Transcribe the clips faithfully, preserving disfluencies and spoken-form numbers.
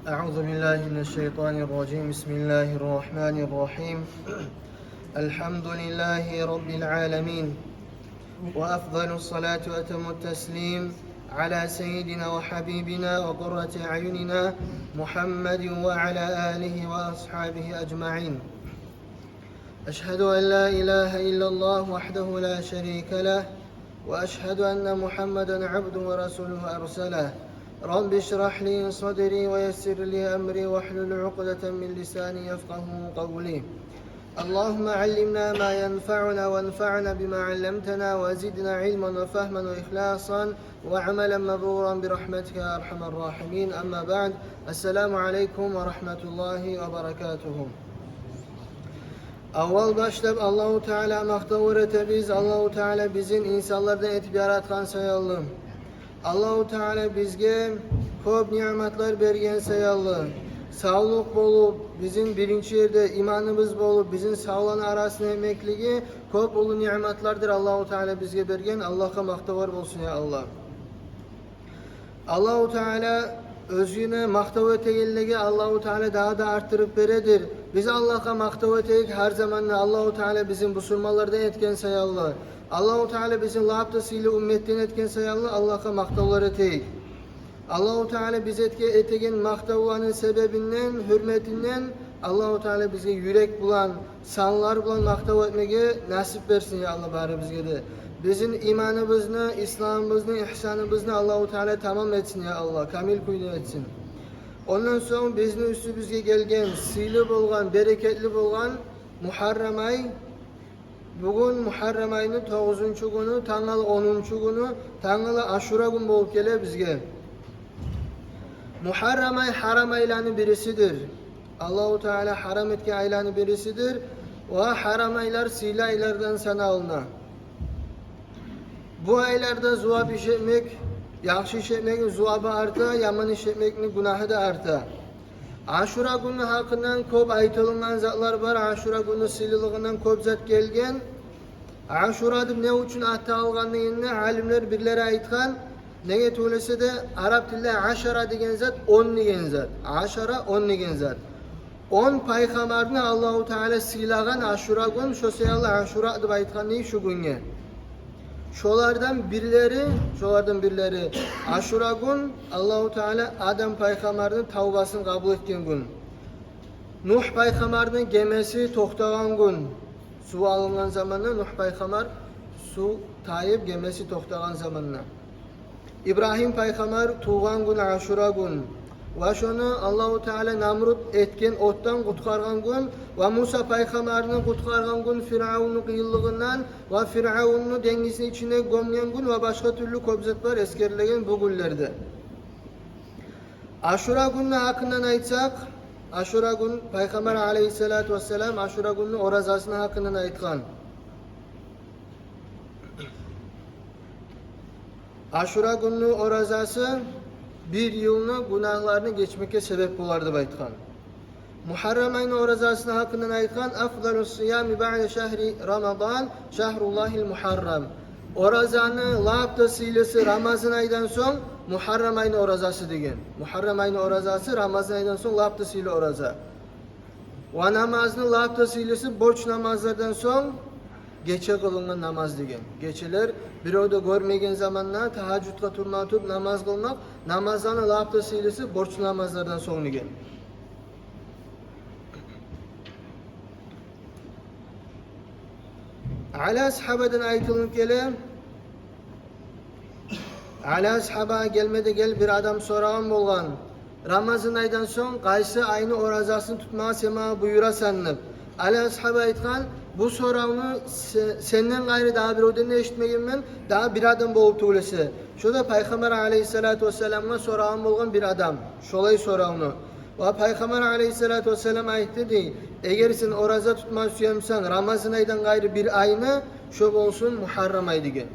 أعوذ بالله من الشيطان الرجيم. بسم الله الرحمن الرحيم. الحمد لله رب العالمين، وأفضل الصلاة وأتم التسليم على سيدنا وحبيبنا وقرة أعيننا محمد وعلى آله وأصحابه أجمعين. أشهد أن لا إله إلا الله وحده لا شريك له، وأشهد أن محمدا عبده ورسوله أرسله. رب اشرح لي صدري ويسر لي أمري واحلل عقدة من لساني يفقهوا قولي. اللهم علمنا ما ينفعنا وانفعنا بما علمتنا وزدنا علما وفهما وإخلاصا وعملا مبرورا برحمتك يا أرحم الراحمين. أما بعد، السلام عليكم ورحمة الله وبركاته. Аввал башлап Аллагьу Таалагъа макътавлар этебиз. Аллагьу Таала бизин инсанлардан этип яратгъан саялы, Аллагьу Таала бизге кёп ниъматлар берген саялы, савлукъ болуп, бизин биринчи ерде иманыбыз болуп, бизин савланы арасына этмеклиги кёп уллу ниъматлардыр Аллагьу Таала бизге берген. Аллагьгъа макътавлар болсун, я Аллагь. Аллагьу Таала оьзюне макътав этегенлеге Аллагьу Таала дагъы да артдырып бередир. Биз Аллагьгъа макътав этейик гьар заманда Аллагьу Таала бизин бусурманлардан этген саялы, Аллагьу Таала бизин лап да сыйлы умматдан этген саялы Аллагьгъа макътавлар этейик. Аллагьу Таала бизге этеген макътавланы себебинден, гьюрметинден Аллагьу Таала бизге юрек булан, санлар булан макътав этмеге насип берсин, я Аллагь, барыбызгъа да. Бизин иманыбызны, исламыбызны, ихсаныбызны Аллагьу Таала тамам этсин, я Аллагь, камил кюйде этсин. Ондан сонг бизин уьстюбюзге гелген, сыйлы болгъан, берекетли болгъан Мугьаррам ай. Бугюн Мугьаррам айны тогъузунчу гюню, тангала онунчу гюню, тангала Ашура гюн болуп геле бизге. Мугьаррам ай гьарам айланы бирисидир. Аллагьу Таала гьарам этген айланы бирисидир. Ва гьарам айлар сыйлы айлардан саналына. Бу айларда зувап иш этмек, яхшы иш этмекни зувабы арта, яман иш этмекни гюнагьы да арта. Ашура гюнню гьакъындан кёп айтылынгъан затлар бар, Ашура гюнню сыйлылыгъындан кёп зат гелген. Ашура деп не учун ат алгъанлыгъын алимлер бирлери айтгъан. Неге тюгюл эсе де, арап тилде ашара деген зат он деген зат. Ашара — он деген зат. Он пайхаммарны Аллагьу Таала сыйлагъан Ашура гюн, шо саялы Ашура деп айтгъан дей шу гюнге. Шолардан бирлери, шолардан бирлери Ашура гюн Аллагьу Таала Адам пайхаммарны тавбасын къабул этген гюн. Нугь пайхаммарны гемеси токътагъан гюн. Сув алынгъан заманда Нугь пайхаммар, сув тайып, гемеси токътагъан заманда. Ибрагьим пайхаммар тувгъан гюн Ашура гюн. Ва шону Аллагьу Таала Намруд этген отдан къутгъаргъан гюн, ва Муса пайхаммарны къутгъаргъан гюн Фиръавунну къыйынлыгъындан, ва Фиръавунну денгизни ичине гёмген гюн, ва башгъа тюрлю кёп зат бар эсгерилеген бу гюнлерде. Ашура гюнню гьакъындан айтсакъ, Ашура гюн, пайхаммар алейгьиссалату вассалам Ашура гюнню оразасыны гьакъындан айтгъан. Ашура гюнню оразасы бир йылны гюнагьларыны гечмекге себеп болар деп айтгъан. Мугьаррам айны оразасыны гьакъындан айтгъан: «Афдалу сиями баъда шагьри Рамадан шагьруллагьил мугьаррам». Оразаны лап да сыйлысы Рамазан айдан сонг Мугьаррам айны оразасы деген. Мугьаррам айны оразасы Рамазан айдан сонг лап да сыйлы ораза. Ва намазны лап да сыйлысы борч намазлардан сонг гече къылынгъан намаз деген. Гечелер бирев де гёрмеген заманда тагьажжудгъа турма туруп намаз къылмакъ, намазланы лап да сыйлысы борч намазлардан сонг деген. Али асгьабадан айтылынып геле, Али асгьабагъа гелме де гел бир адам сорагъан болгъан: «Рамазан айдан сонг къайсы айны оразасын тутмагъа сен магъа буюрасан?» — деп. Али асгьаба айтгъан: «Бу соравну се-, сенден къайры дагъы биревден де эшитмегенмен, дагъы бир адам болуп тюгюл эсе». Шо да пайхаммар алейгьиссалату вассаламгъа сорагъан болгъан бир адам шолай соравну. Ва пайхаммар алейгьиссалату вассалам айтды дей: «Эгер сен ораза тутма сюемсен Рамазан айдан къайры бир айны, шо болсун Мугьаррам ай», — деген.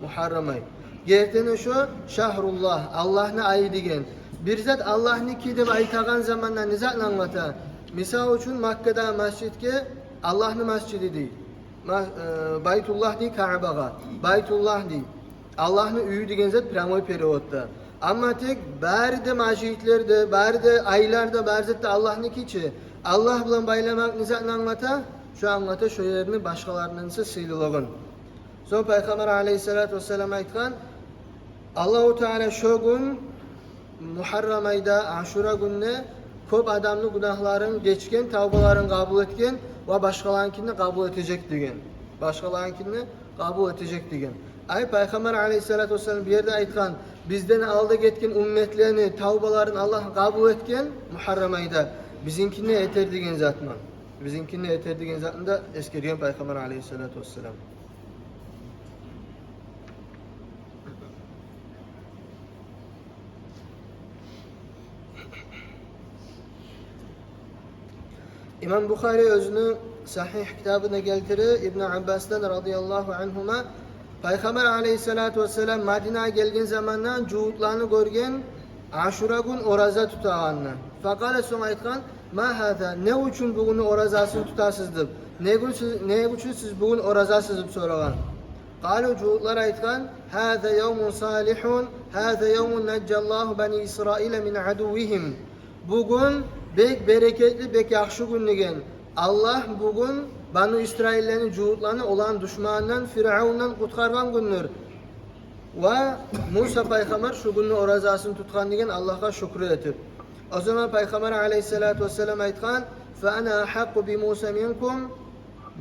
Мугьаррам ай. Гертиден шо шагьруллагь, Аллагьны айы деген. Бир зат Аллагьныки деп айтагъан заманда не затны англата? Мисал учун, Маккадагъы масжидге Аллагьны масжиди дей. Ма-, э, Байтуллагь дей Каабагъа. Байтуллагь дей. Аллагьны уьюю деген зат прямой переводда. Амма тек бары да межитлер де, бары да айлар да, бары зат да Аллагьныки чи. Аллагь булан байламакъ не затны англата? Шо англата шо ерни башгъаларындан эсе сыйлылыгъын. Сонг Пайхаммар алейгьиссалату вассалам айтгъан: Аллагьу Таала шо гюн, Мугьаррам айда, Ашура гюнде кёп адамны гюнагьларын гечген, тавбаларын къабул этген ва башгъаларынкин де къабул этежек деген. Башгъаларынкин де къабул этежек деген. Ай, Пайхаммар алейгьиссалату вассалам бу ерде айтгъан: бизден алда гетген умметлени тавбаларын Аллагь къабул этген Мугьаррам айда, бизинкин де этер деген затман. Бизинкин де этер деген затны да эсгерген Пайхаммар алейгьиссалату вассалам. Имам Бухари оьзюню Сагьигь китабында гелтире Ибну Аббасдан радияллагьу ангьума: Пайхаммар алейгьиссалату вассалам Мадинагъа гелген заманда жугьутланы гёрген Ашура гюн ораза тутагъанны. Факъала, сонг айтгъан: «Ма гьаза, не учун бугюн оразасын тутасыз?» — деп. «Не гюн сиз, не учун сиз бугюн оразасыз?» — деп сорагъан. Къалу, жугьутлар айтгъан: «Гьаза явмун салигьун, гьаза явмун нажжаллагьу бани Исраила мин адуввигьим». Бугюн бек берекетли, бек яхшы гюн деген. Аллагь бугюн Бану Исраиллени жугьутланы оланы душманындан, Фиръавндан къутгъаргъан гюндюр. Ва Муса пайхаммар шу гюнню оразасын тутгъан деген, Аллагьгъа шюкюр этип. О заман Пайхаммар алейгьиссалату вассалам айтгъан: «Фа ана агьакъкъу би Муса минкум».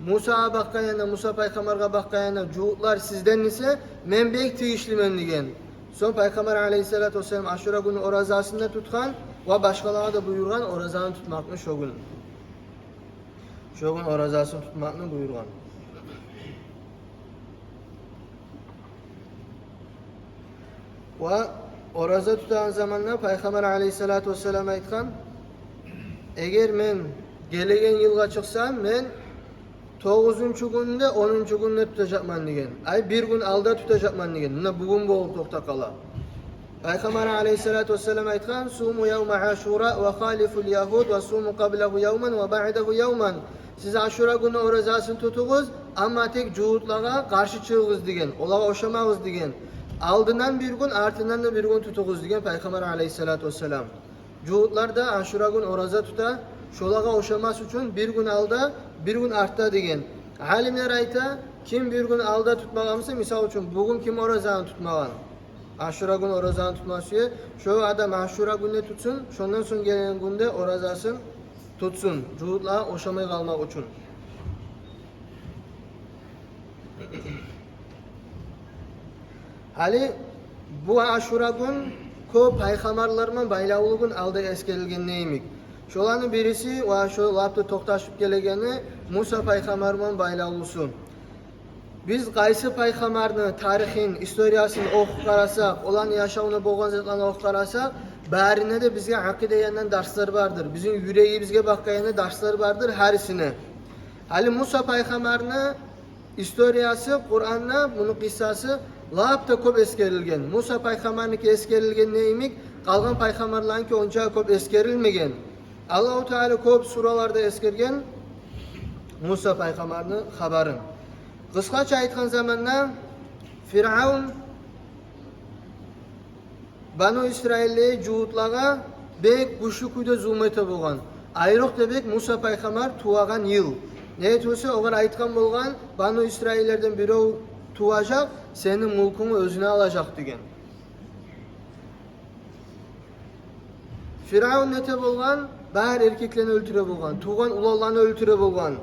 Мусагъа бакъгъан яна, Муса пайхаммаргъа бакъгъан яна, жугьутлар сизден эсе, мен бек тийишлимен деген. Сонг Пайхаммар алейгьиссалату вассалам Ашура гюнню оразасын да тутгъан ва башгъалагъа да буюргъан оразаны тутмакъны шо гюн. Шо гюн оразасын тутмакъны буюргъан. Ва ораза тутагъан заманда Пайхаммар алейгьиссалату вассалам айтгъан: «Эгер мен гелеген йылгъа чыкъсам, мен тогъузунчу гюнде, онунчу гюнде тутажакъман», — деген. Ай, бир гюн алда тутажакъман деген. Муна бугюн болуп токътап къала. Пайхаммар алейгьиссалату вассалам айтгъан: «Суму явма Ашура ва халифул ягьуд ва суму къаблагьу явман ва баъдагьу явман». Сиз Ашура гюнню оразасын тутугъуз, амма тек жугьутлагъа къаршы чыгъыгъыз деген, олагъа ошамагъыз деген. Алдындан бир гюн, артындан да бир гюн тутугъуз деген Пайхаммар алейгьиссалату вассалам. Жугьутлар да Ашура гюн ораза тута, шолагъа ошамас учун бир гюн алда, бир гюн артда деген. Алимлер айта, ким бир гюн алда тутмагъан буса, мисал учун, бугюн ким оразаны тутмагъан, Ашура гюн оразаны тутма сюе, шо адам Ашура гюнде тутсун, шондан сонг гелген гюнде оразасын тутсун, жугьутлагъа ошамай къалмакъ учун. Гьали бу Ашура гюн кёп пайхаммарлар булан байлавлу гюн, алда эсгерилген йимик. Шоланы бириси ва шо лап да токъташып гелегени Муса пайхаммар булан байлавлусу. Биз къайсы пайхаммарны тарихин, историясын охуп къарасакъ, оланы яшавунда болгъан затланы охуп къарасакъ, барында да бизге акъида янындан дарслар бардыр. Бизин юрегибизге бакъгъан янда дарслар бардыр гьарисине. Гьали Муса пайхаммарны историясы Къуранда, муну къиссасы лап да кёп эсгерилген. Муса пайхаммарныки эсгерилген йимик, къалгъан пайхаммарланыки онча кёп эсгерилмеген. Аллагьу Таала кёп сураларда эсгерген Муса пайхаммарны хабарын. Къысгъача айтгъан заманда, Фиръавн Бану Исраиллени жугьутлагъа бек гючлю кюйде зулму эте болгъан. Айрокъда бек Муса пайхаммар тувагъан йыл. Неге тюгюл де, огъар айтгъан болгъан: «Бану Исраиллерден бирев туважакъ, сени мюлкюнгню оьзюне алажакъ», — деген. Фиръавн не эте болгъан? Бар эркеклени оьлтюре болгъан, тувгъан уланланы оьлтюре болгъан.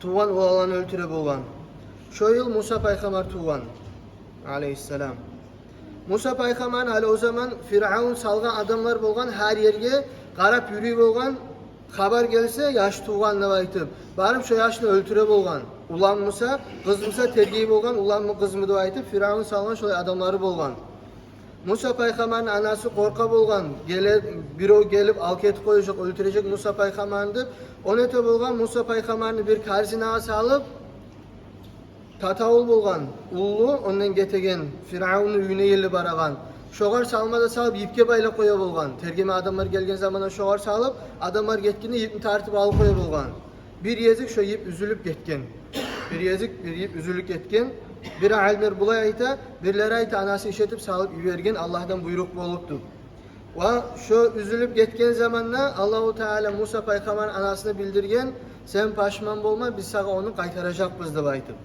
Тувгъан уланланы оьлтюре болгъан. Шо йыл Муса пайхаммар тувгъан, алейгьиссалам. Муса пайхаммарны гьали о заман Фиръавн салгъан адамлар болгъан, гьар ерге къарап юрюй болгъан, хабар гелсе, яш тувгъан деп айтып, барып шо яшны оьлтюре болгъан. Уланмы буса, къызмы буса, тергей болгъан, уланмы, къызмы деп айтып, Фиръавн салгъан шолай адамлары болгъан. Муса пайхаммарны анасы къоркъа болгъан, геле, бирев гелип алып гетип къояжакъ, оьлтюрежек Муса пайхаммарны деп. О не эте болгъан? Муса пайхаммарны бир корзинагъа салып, татавул болгъан, уллу, ондан гетеген, Фиръавнну уьюне ерли барагъан. Шогъар салма да салып, йипге байлап къоя болгъан. Тергеме адамлар гелген заманда шогъар салып, адамлар гетгенде йипни тартып алып къоя болгъан. Бир гезик шо йип уьзюлюп гетген. Бир гезик бир йип уьзюлюп гетген. Бир алимлер булай айта, бирлери айта, анасы иш этип салып йиберген, Аллагьдан буйрукъ болуп деп. Ва шо уьзюлюп гетген заманда Аллагьу Таала Муса пайхаммар анасына билдирген: «Сен пашман болма, биз сагъа ону къайтаражакъбыз», — деп айтып.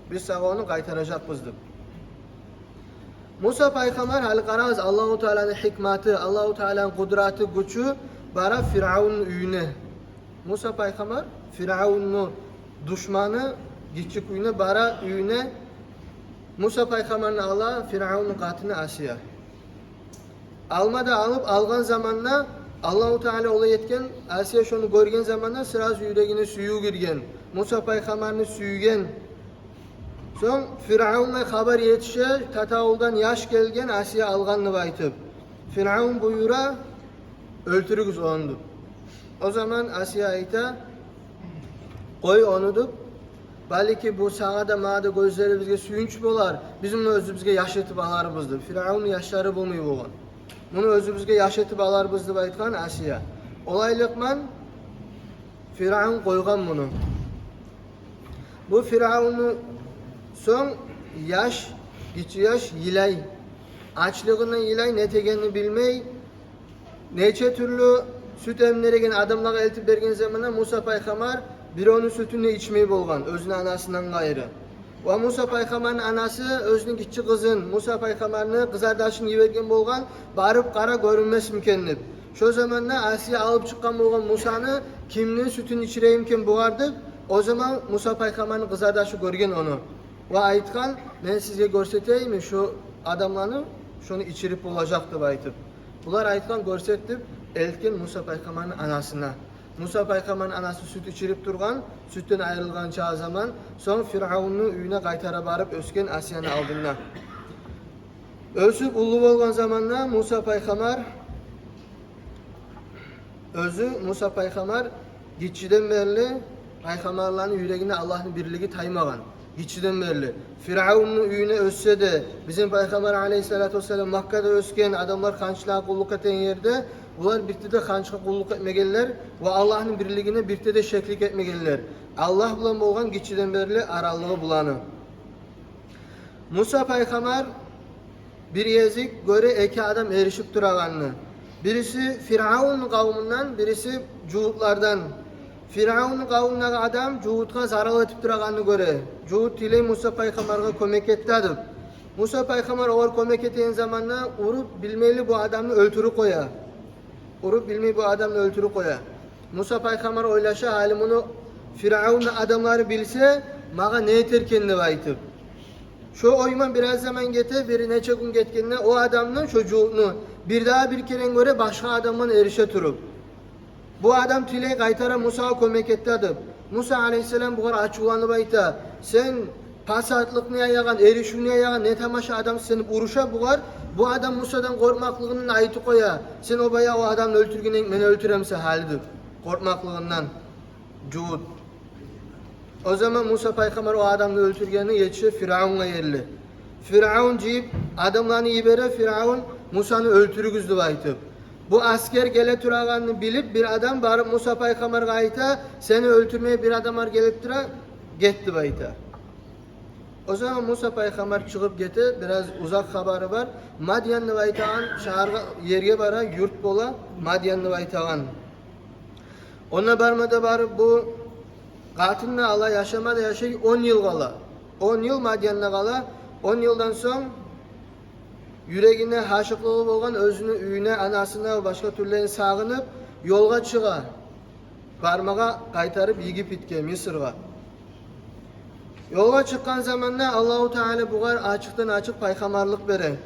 «Биз сагъа ону къайтаражакъбыз», — деп. Муса пайхаммар, гьали къарагъыз, Аллагьу Тааланы гьикматы, Аллагьу Тааланы къудраты, гючю, бара Фиръавнну уьюне. Муса пайхаммар Фиръавнну душманы, гиччи уьюне бара, уьюне. Муса пайхаммарны ала Фиръавнну къатыны Асия. Алма да алып, алгъан заманда, Аллагьу Таала олай этген, Асия шону гёрген заманда сразу юрегине сююв гирген. Муса пайхаммарны сюйген. Сонг Фиръавнну хабар етише, татавулдан яш гелген, Асия алгъан деп айтып. Фиръавн буюра: «Оьлтюрюгюз ону», — деп. О заман Асия айта: «Къой ону», — деп. «Балики, бу сагъа да, магъа да, гёзлерибизге сююнч болар, биз муну оьзюбюзге яш этип аларбыз», — деп. Фиръавнну яшлары болмай болгъан. «Муну оьзюбюзге яш этип аларбыз», — деп айтгъан Асия. Олайлыкъман Фиръавн къойгъан муну. Бу Фиръавнну сонг яш, гиччи яш йылай. Ачлыгъындан йылай, не этегенин билмей. Нече тюрлю сют эмдиреген адамлагъа элтип берген заманда Муса пайхаммар биревню сютюн де ичмей болгъан, оьзюню анасындан къайры. Ва Муса пайхаммарны анасы оьзюню гиччи къызын, Муса пайхаммарны къызардашын йиберген болгъан, барып къара, гёрюнмесмикен деп. Шо заманда Асия алып чыкъгъан болгъан Мусаны, кимни сютюн ичиреймикен бугъар деп. О заман Муса пайхаммарны къызардашы гёрген ону. Ва айтгъан: «Мен сизге гёрсетейимми шо адамланы, шону ичирип болажакъ», — деп айтып. Булар айтгъан: «Гёрсет», — деп, элтген Муса пайхаммарны анасына. Муса пайхаммарны анасы сют ичирип тургъан, сютден айрылгъан чагъы заман, сонг Фиръавнну уьюне къайтара барып оьсген Асияны алдында. Оьсюп уллу болгъан заманда Муса пайхаммар, оьзю Муса пайхаммар гиччиден берли, пайхаммарланы юрегинде Аллагьны бирлиги таймагъан. Гиччиден берли. Фиръавнну уьюне оьссе де, бизин Пайхаммар алейгьиссалату вассалам Маккада оьсген, адамлар ханчлагъа къуллукъ этеген ерде, булар бирт де ханчгъа къуллукъ этмегенлер ва Аллагьны бирлигине бирт де шеклик этмегенлер. Аллагь булан болгъан гиччиден берли аралыгъы буланы. Муса пайхаммар бир гезик гёре эки адам эришип турагъанны. Бириси Фиръавнну къавмундан, бириси жугьутлардан. Фиръавнну къавмундагъы адам жугьутгъа зарал этип турагъанны гёре. Жугьут тилей Муса пайхаммаргъа кёмек эт деп. Муса пайхаммар огъар кёмек этеген заманда уруп билмейли бу адамны оьлтюрюп къоя. Уруп билмей бу адамны оьлтюрюп къоя. Муса пайхаммар ойлаша: «Гьали муну Фиръавнну адамлары билсе, магъа не этер экен?» — деп айтып. Шо ой ман бираз заман гете, бир нече гюн гетгенде о адамны, шо жугьутну, бирдагъы бир керен гёре башгъа адам ман эрише туруп. Бу адам тилей къайтара Мусагъа кёмек эт деп. Муса алейгьиссалам бугъар ачувланып айта: «Сен пасатлыкъны яягъан, эришивню яягъан не тамаша адамсыз сен?» — деп уруша бугъар. Бу адам Мусадан къоркъмакълыгъын айтып къоя: «Сен о баягъы о адамны оьлтюргенден, мени оьлтюремисен гьали?» — деп, къоркъмакълыгъындан. Жугьут. О заман Муса пайхаммар о адамны оьлтюргенине етише Фиръавнгъа ерли. Фиръавн жыйып адамланы йибере, Фиръавн: «Мусаны оьлтюрюгюз», — деп айтып. Бу асгер геле турагъанны билип, бир адам барып Муса пайхаммаргъа айта: «Сени оьлтюрмеге бир адамлар гелип тура, гет», — деп айта. О заман Муса пайхаммар чыгъып гете, бираз узакъ хабары бар. Мадьян деп айтагъан шагьаргъа, ерге бара, юрт бола, Мадьян деп айтагъан. Онда барма да барып, бу къатын да ала, яшама да яшай, он йыл къала. Он йыл Мадьянда къала. Он йылдан сонг юрегине гьашыкълыгъы болгъан оьзюню уьюне, анасына, башгъа тюрлени сагъынып, ёлгъа чыгъа. Бармагъа къайтарып Египетге, Мисргъа. Ёлгъа чыкъгъан заманда Аллагьу Таала бугъар ачыкъдан-ачыкъ пайхаммарлыкъ бере.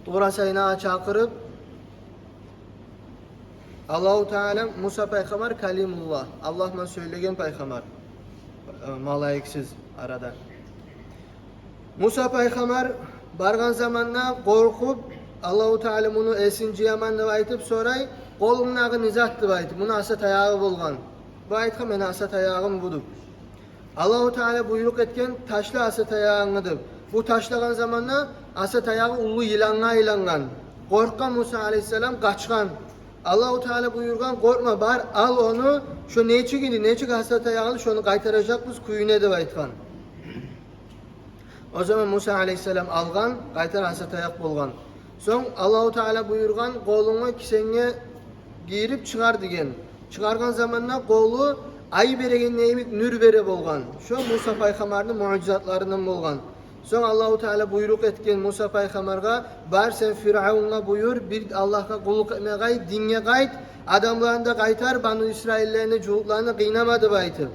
Тура Сайнагъа чакъырып, Аллагьу Таала, Муса пайхаммар Калимуллагь, Аллагь ман сёйлеген пайхаммар, э, малайиксиз арада. Муса пайхаммар баргъан заманда къоркъуп, Аллагьу Таала муну эсин жыяман деп айтып сорай, къолундагъы не зат деп айтып, муну аса таягъы болгъан. Бу айтгъан: «Мени аса таягъым бу», — деп. Аллагьу Таала буйрукъ этген: «Ташла аса таягъынгны», — деп. Бу ташлагъан заманда аса таягъы уллу йылангъа айлангъан. Къоркъгъан Муса алейгьиссалам, къачгъан. Аллагьу Таала буюргъан: «Къоркъма, бар, ал ону, шо нечик эди, нечик аса таягъы эди, шону къайтаражакъбыз кююне», — деп айтгъан. О заман Муса алейгьиссалам алгъан, къайтара аса таякъ болгъан. Сонг Аллагьу Таала буюргъан: «Къолунгну кисенге гийирип чыгъар», — деген. Чыгъаргъан заманда къолу ай берегенде йимик нюр бере болгъан. Шо Муса пайхаммарны муъжизатларындан болгъан. Сонг Аллагьу Таала буйрукъ этген Муса пайхаммаргъа: «Бар, сен Фиръавунгъа буюр, бир Аллагьгъа къуллукъ этме къайт, динге къайт, адамланы да къайтар, Бану Исраиллени, жугьутланы къыйнама», — деп айтып.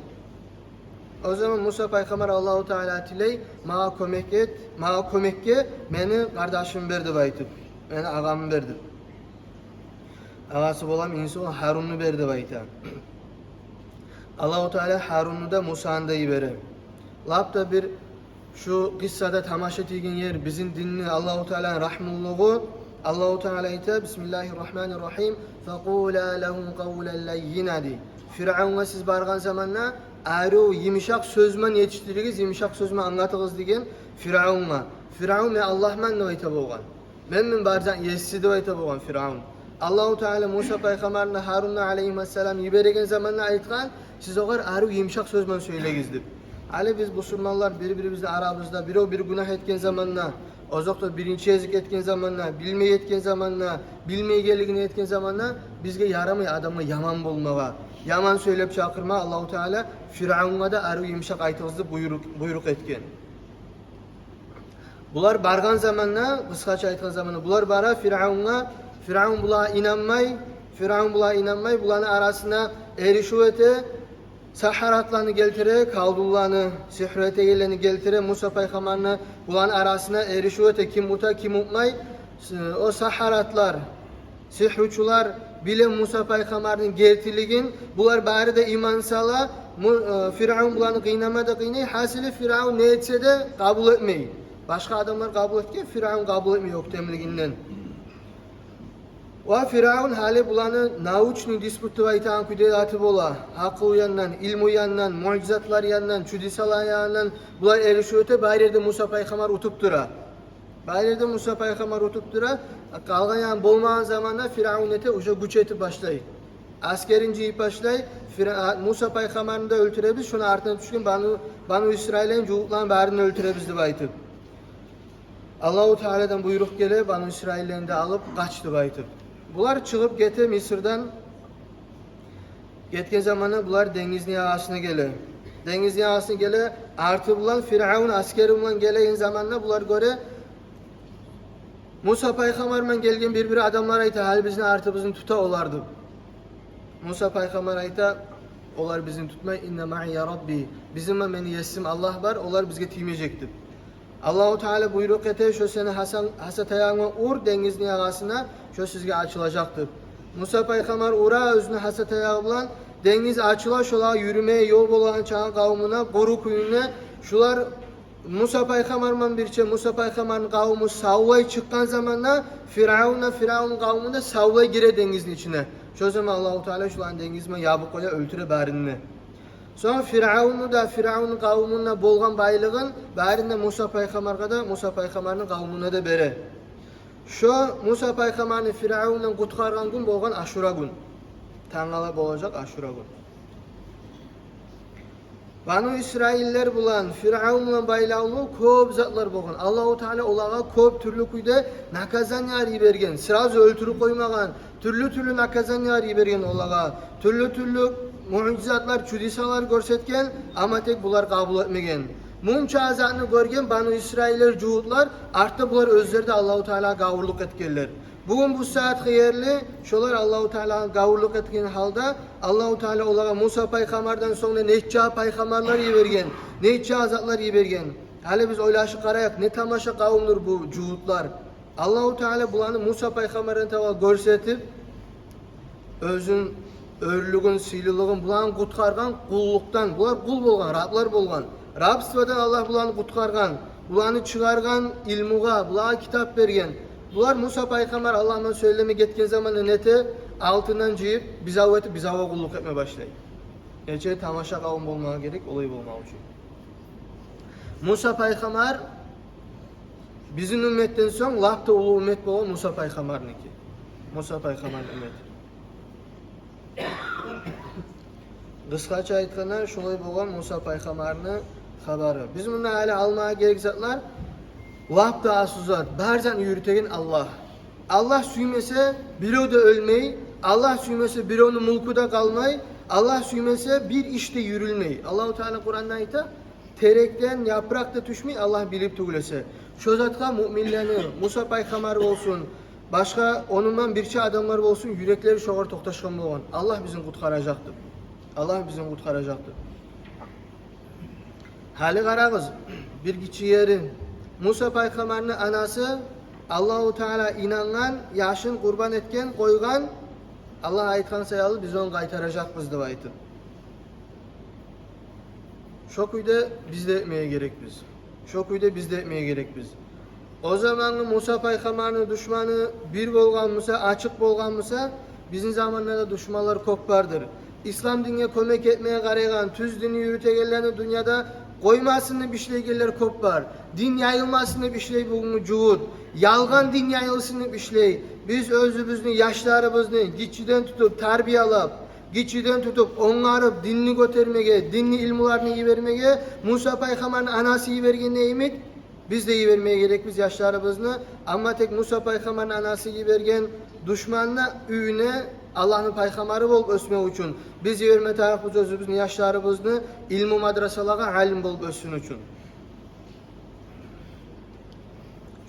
О заман Муса пайхаммар Аллагьу Тааладан тилей: «Магъа кёмек эт, магъа кёмекге мени къардашымны бер», — деп айтып, «мени агъамны бер», — деп. Агъасы болгъан инсан Гьарунну бер деп айта. Аллагьу Таала Гьарунну да, Мусаны да йибере. Лап да бир шу къиссада тамаша тийген ер — бизин динни, Аллагьу Тааланы рагьмулугъу. Аллагьу Таала айта: «Бисмиллагьи ррагьмани ррагьим. Факъула лагьу къавлан лаййина», — дей. Фиръавунгъа сиз баргъан заманда арив, йымышакъ сёз мен етишдиригиз, йымышакъ сёз мен англатыгъыз деген Фиръавунгъа. Фиръавун: «Мен Аллагьман», — деп айта болгъан. «Мен, мен бар затны еси», — деп айта болгъан Фиръавун. Аллагьу Таала Муса пайхаммарны, Гьарунну алейгьимассалам йибереген заманда айтгъан: «Сиз огъар арив, йымышакъ сёз мен сёйлегиз», — деп. Гьали биз, бусурманлар, бир-бирибизни арабызда бирев бир гюнагь этген заманда, озокъда, биринчи гезик этген заманда, билмей этген заманда, билмейгенлигинден этген заманда, бизге ярамай адамгъа яман болмагъа, яман сёйлеп чакъырма. Аллагьу Таала Фиръавунгъа да арив, йымышакъ айтыгъыз деп буйрукъ, буйрукъ этген. Булар баргъан заманда, къысгъача айтгъан заманда, булар бара Фиръавунгъа, Фиръавун булагъа инанмай, Фиръавун булагъа инанмай, буланы арасына эришив эте, сагьаратланы гелтире, колдунланы, сигьру этегенлени гелтире, Муса пайхаммарны буланы арасына эришив эте, ким ута, ким утмай. О сагьаратлар, сигьручулар биле Муса пайхаммарны гертилигин, булар бары да иман сала. Му-, э, Фиръавун буланы къыйнама да къыйнай. Гьасили, Фиръавун не этсе де къабул этмей. Башгъа адамлар къабул этген, Фиръавун къабул этмей оьктемлигинден. Ва Фиръавун гьали буланы научный диспут деп айтагъан кюйде аты бола. Гьакъыл яндан, илму яндан, муъжизатлар яндан, чудесалар яндан булар эришив эте, бары ерде Муса пайхаммар утуп тура. Бары ерде Муса пайхаммар утуп тура. Къалгъан ягъы болмагъан заманда Фиръавун нете, уже гюч этип башлай. Аскерин жыйып башлай. Фира-, Муса пайхаммарны да оьлтюребиз, шону артына тюшген Бану, Бану Исраилни, жугьутланы барын оьлтюребиз деп айтып. Аллагьу Тааладан буйрукъ геле, Бану Исраиллени де алып къач деп айтып. Булар чыгъып гете Мисирден. Гетген заманда булар денгизни ягъасына геле. Денгизни ягъасына геле, арты булан Фиръавун аскери булан гелеген заманда булар гёре, Муса пайхаммар булан гелген бир-бир адамлар айта: «Гьали бизин артыбызны тута олар», — деп. Муса пайхаммар айта: «Олар бизин тутмай, инна маия Рабби. Бизин булан мени есим Аллагь бар, олар бизге тиймежек», — деп. Аллагьу Таала буйрукъ эте: «Шо сени гьасан-, гьаса таягъынгны ур денгизни ягъасына, шо сизге ачылажакъ», — деп. Муса пайхаммар ура оьзюню гьаса таягъы булан, денгиз ачыла, шолагъа юрюмеге ёл болагъан чакъы къавумуна, къуру кюйюне. Шулар Муса пайхаммар булан бирче, Муса пайхаммарны къавуму савлай чыкъгъан заманда, Фиръавун да, Фиръавунну къавуму да савлай гире денгизни ичине. Шо заман Аллагьу Таала шуланы денгиз булан ябып къоя, оьлтюре барын да. Сонг Фиръавунну да, Фиръавунну къавумуну да болгъан байлыгъын барын да Муса пайхаммаргъа да, Муса пайхаммарны къавумуна да бере. Шо Муса пайхаммарны Фиръавундан къутгъаргъан гюн болгъан Ашура гюн. Тангала болажакъ Ашура гюн. Бану Исраиллер булан, Фиръавун булан байлавлу кёп затлар болгъан. Аллагьу Таала олагъа кёп тюрлю кюйде наказаниялар йиберген. Сразу оьлтюрюп къоймагъан. Тюрлю-тюрлю наказаниялар йиберген олагъа. Тюрлю-тюрлю муъжизатлар, чудесалар гёрсетген, амма тек булар къабул этмеген. Мунча затны гёрген Бану Исраиллер, жугьутлар, артда булар оьзлери де Аллагьу Таалагъа гавурлукъ этгенлер. Бугюн бу сагьатгъа ерли шолар Аллагьу Таалагъа гавурлукъ этген гьалда, Аллагьу Таала олагъа Муса пайхаммардан сонг да нече пайхаммарлар йиберген, нече затлар йиберген. Гьали биз ойлашып къарайыкъ, не тамаша къавумдур бу жугьутлар. Аллагьу Таала буланы Муса пайхаммардан таба гёрсетип, оьзюн, оьрлюгюн, сыйлылыгъын, буланы къутгъаргъан къуллукъдан. Булар къул болгъан, раблар болгъан. Рабстводан Аллагь буланы къутгъаргъан, буланы чыгъаргъан илмугъа, булагъа китап берген. Булар Муса пайхаммар Аллагь булан сёйлеме гетген заманда нете, алтындан жыйып, бузав этип, бузавгъа къуллукъ этме башлай. Нече тамаша къавум болмагъа герек олай болмакъ учун. Муса пайхаммар бизин умметден сонг лап да уллу уммет болгъан Муса пайхаммарныки. Муса пайхаммарны уммети. Къысгъача айтгъанда, шолай болгъан Муса пайхаммарны хабары. Биз мунда гьали алмагъа герек затлар, лап да асыл зат, бар затны юрютеген Аллагь. Аллагь сюймесе, бирев де оьлмей, Аллагь сюймесе, биревню мюлкю де къалмай, Аллагь сюймесе, бир иш де юрюлмей. Аллагьу Таала Къуранда айта: «Терекден япыракъ да тюшмей, Аллагь билип тюгюл эсе». Шо затгъа муъминлени, Муса пайхаммар болсун, башгъа онундан бирче адамлар болсун, юреклери шогъар токъташгъан болгъан. Аллагь бизин къутгъаражакъ деп. Аллагь бизин къутгъаражакъ деп. Гьали къарагъыз, бир гиччи ери. Муса пайхаммарны анасы Аллагьу Таала инангъан, яшын къурбан этген, къойгъан, Аллагь айтгъан саялы биз ону къайтаражакъбыз деп айтып. Шо кюйде биз де этмеге герекбиз. Шо кюйде биз де этмеге герекбиз. О замангъы Муса пайхаммарны душманы бир болгъан буса, ачыкъ болгъан буса, бизин заманда да душманлар кёп бардыр. Ислам динге кёмек этмеге къарайгъан, тюз динни юрютегенлени дюньяда къоймасын деп ишлейгенлер кёп бар. Дин яйылмасын деп ишлей бугюнгю жугьут. Ялгъан дин яйылсын деп ишлей. Биз оьзюбюзню, яшларыбызны гиччиден тутуп тарбиялап, гиччиден тутуп онгарып, динни гётермеге, динни илмуларны йибермеге Муса пайхаммарны анасы йибергенде йимик, биз де йибермеге герекбиз яшларыбызны. Амма тек Муса пайхаммарны анасы йиберген душманны уьюне Аллагьны пайхаммары болуп оьсмек учун, биз йиберме тарыкъбыз оьзюбюзню яшларыбызны илму мадрасалагъа алим болуп оьссюн учун.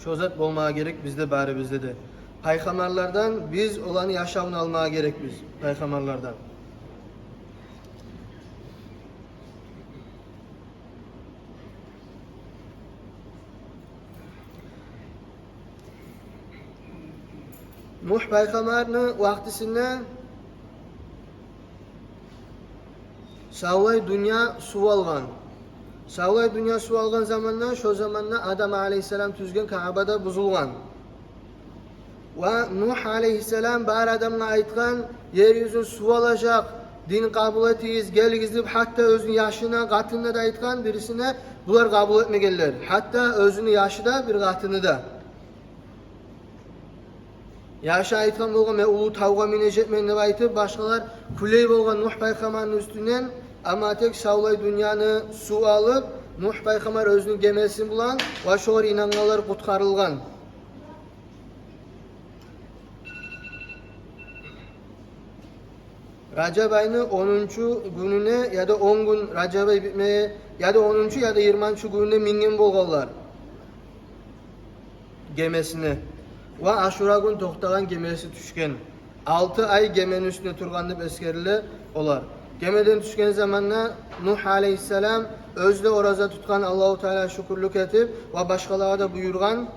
Шо зат болмагъа герек бизде, барыбызда да. Пайхаммарлардан биз оланы яшавун алмагъа герекбиз, пайхаммарлардан. Нугь пайхаммарны вакътисинде савлай дюнья сув алгъан. Савлай дюнья сув алгъан заманда, шо заманда Адам алейгьиссалам тюзген Каъба да бузулгъан. Ва Нугь алейгьиссалам бар адамгъа айтгъан: «Ер юзюн сув алажакъ, дин къабул этигиз, гелигиз», – деп, гьатта оьзюню яшына, къатынына да айтгъан, бирисине, булар къабул этмегенлер. Гьатта оьзюню яшы да, бир къатыны да. Яшы айтгъан болгъан: «Мен уллу тавгъа минежекмен», – деп айтып, башгъалар кюлей болгъан Нугь пайхаммарны уьстюнден, амма тек савлай дюньяны сув алып, Нугь пайхаммар оьзюню гемеси булан ва шогъар инангъанлар къутгъарылгъан. Ражаб айны онунчу гюнюне, яда он гюн Ражаб ай битмеге, яда онунчу, яда йигирманчы гюнюне минген болгъанлар гемесине. Ва Ашура гюн токътагъан, гемеси тюшген. Алты ай гемени уьстюнде тургъан деп эсгериле олар. Гемеден тюшген заманда Нугь алейгьиссалам оьзю де ораза тутгъан, Аллагьу Таалагъа шюкюрлюк этип, ва башгъалагъа да буюргъан: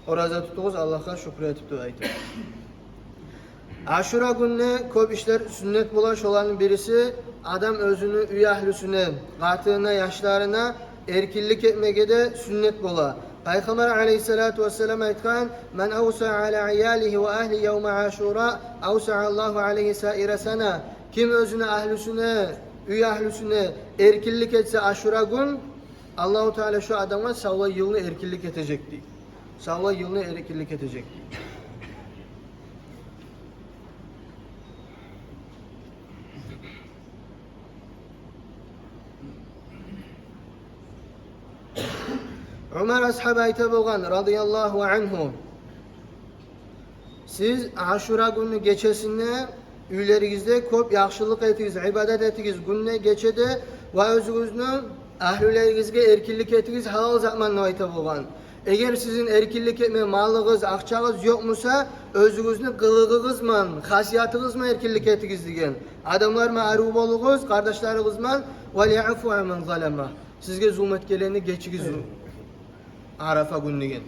«Ораза тутугъуз, Аллагьгъа шюкюр этип», – деп айтып. Ашура гюнде кёп ишлер сюннет бола, шоланы бириси адам оьзюню уьй агьлюсюне, къатынына, яшларына эркинлик этмеге де сюннет бола. Пайхаммар алейгьиссалату вассалам айтгъан: «Ман авсаъа ала иялигьи ва агьлигьи явма Ашура, авсаъа Аллагьу алайгьи саира сана». Ким оьзюню агьлюсюне, уьй агьлюсюне эркинлик этсе Ашура гюн, Аллагьу Таала шо адамгъа савлай йылны эркинлик этежек, дей. Савлай йылны эркинлик этежек, дей. Умар асгьаб айта болгъан, радияллагьу ангьу: «Сиз Ашура гюнню гечесинде уьйлеригизде кёп яхшылыкъ этигиз, ибадат этигиз, гюнде, гечеде, ва оьзюгюзню агьлюлеригизге эркинлик этигиз гьалал затман», – деп айта болгъан. «Эгер сизин эркинлик этме малыгъыз, акъчагъыз ёкъ буса, оьзюгюзню къылыгъыгъызман, хасиятыгъызман эркинлик этигиз», – деген. «Адамларман арив болугъуз, къардашларыгъызман, ва лиафу амман залама. Сизге зулму этгенлени гечигиз». Арафа гюн деген.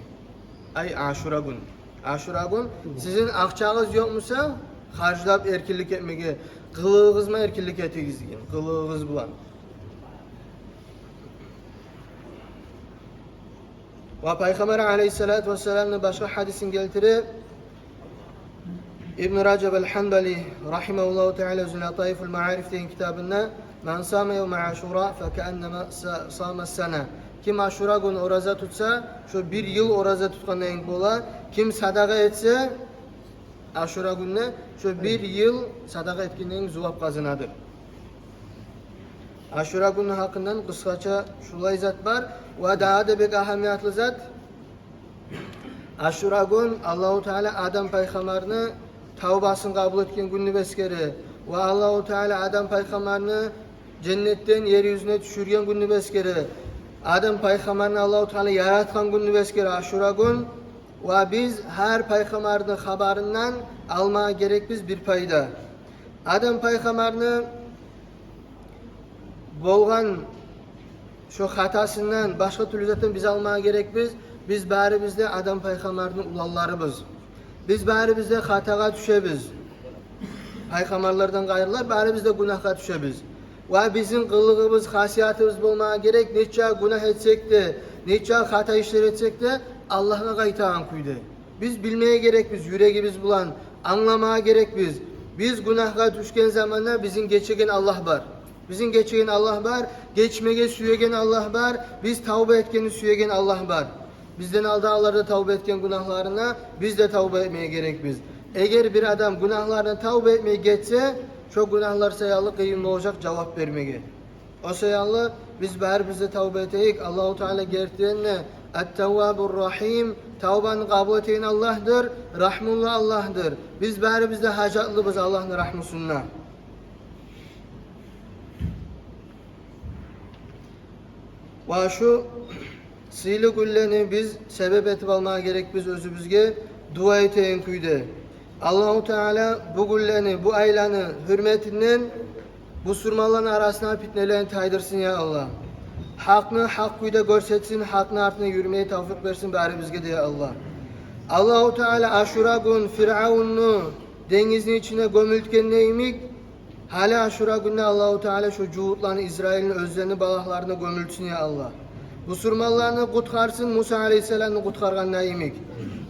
Ай, Ашура гюн. Ашура гюн сизин акъчагъыз ёкъ буса, харжлап эркинлик этмеге, къылыгъыгъызман эркинлик этигиз деген. Къылыгъыгъыз булан. Ва Пайхаммар алейгьиссалату вассаламны башгъа гьадисин гелтире Ибн Ражаб аль-Ханбали, рахимагьуллагьу таала, оьзюню «Латаифуль Маариф» деген китабында: «Ман сама явма Ашура, факааннама са-, сама сана». Ким Ашура гюн ораза тутса, шо бир йыл ораза тутгъандай бола. Ким садагъа этсе Ашура гюнде, шо бир йыл садагъа этгендейин зувап къазанадыр. Ашура гюнню гьакъындан къысгъача шулай зат бар. Ва дагъы да бек агьамиятлы зат. Ашура гюн Аллагьу Таала Адам пайхаммарны тавбасын къабул этген гюнню эсгере. Ва Аллагьу Таала Адам пайхаммарны женнетден ер юзюне тюшюрген гюнню эсгере. Адам пайхаммарны Аллагьу Таала яратгъан гюнню эсгере Ашура гюн. Ва биз гьар пайхаммарны хабарындан алма герекбиз бир пайда. Адам пайхаммарны болгъан шо хатасындан, башгъа тюрлю затдан биз алма герекбиз. Биз барыбыз да Адам пайхаммарны уланларыбыз. Биз барыбыз да хатагъа тюшебиз. Пайхаммарлардан къайрылар, барыбыз да гюнагьгъа тюшебиз. Ва бизин къылыгъыбыз, хасиятыбыз болма герек, нече гюнагь этсек де, нече хата ишлер этсек де, Аллагьгъа къайтагъан кюйде. Биз билмеге герекбиз, юрегибиз булан англама герекбиз. Биз гюнагьгъа тюшген заманда бизин гечеген Аллагь бар. Бизин гечеген Аллагь бар, гечмеге сюеген Аллагь бар, биз тавба этгенни сюеген Аллагь бар. Бизден алдагъылар да тавба этген гюнагьларына, биз де тавба этмеге герекбиз. Эгер бир адам гюнагьларына тавба этмей гетсе, шо гюнагьлар саялы къыйын болажакъ жавап бермеге. О саялы биз барыбыз да тавба этейик. Аллагьу Таала гертиден де Ат-Таввабур Рахим, тавбаны къабул этеген Аллагьдыр, рагьмулу Аллагьдыр. Биз барыбыз да гьажатлыбыз Аллагьны рагьмусуна. Ва шу сыйлы гюнлени биз себеп этип алма герекбиз оьзюбюзге дуа этеген кюйде. Аллагьу Таала бу гюнлени, бу айланы гьюрметинден бусурманланы арасына питнелени тайдырсын, я Аллагь. Гьакъны гьакъ кюйде гёрсетсин, гьакъны артына юрюмеге тавфикъ берсин барыбызгъа да, я Аллагь. Аллагьу Таала Ашура гюн Фиръавнну денгизни ичине гёмюлтгенде йимик, гьали Ашура гюнде Аллагьу Таала шо жугьутланы, Израилни, оьзлени балагьларына гёмюлтсюн, я Аллагь. Бусурманланы къутгъарсын, Муса алейгьиссаламны къутгъаргъанда йимик.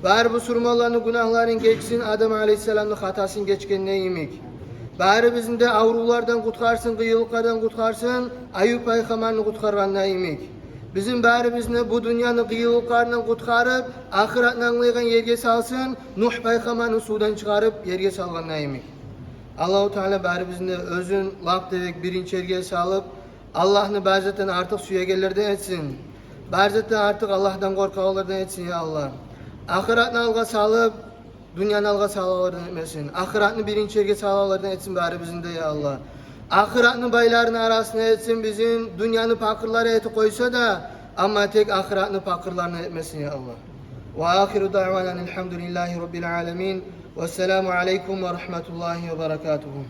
Бары бусурманланы гюнагьларын гечсин, Адам алейгьиссаламны хатасын гечгенде йимик. Барыбызны да аврувлардан къутгъарсын, къыйынлыкълардан къутгъарсын, Аюп пайхаммарны къутгъаргъанда йимик. Бизин барыбызны бу дюньяны къыйынлыкъларындан къутгъарып, ахыратны англайгъан ерге салсын, Нугь пайхаммарны сувдан чыгъарып ерге салгъанда йимик. Аллагьу Таала барыбызны да оьзюн лап да бек биринчи ерге салып, Аллагьны бар затдан артыкъ сюегенлерден этсин. Бар затдан артыкъ Аллагьдан къоркъагъанлардан этсин, я Аллагь. Ахыратны алгъа салып, дюньяны алгъа салагъанлардан этмесин. Ахыратны биринчи ерге салагъанлардан этсин барыбызны да, я Аллагь. Ахыратны байларыны арасына этсин бизин, дюньяны пакъырлары этип къойса да, амма тек ахыратны пакъырларындан этмесин, я Аллагь. Ва ахиру даъвана анил гьамдулиллагьи раббил аламин. Вассаламу алейкум ва рагьматуллагьи ва баракатугьу.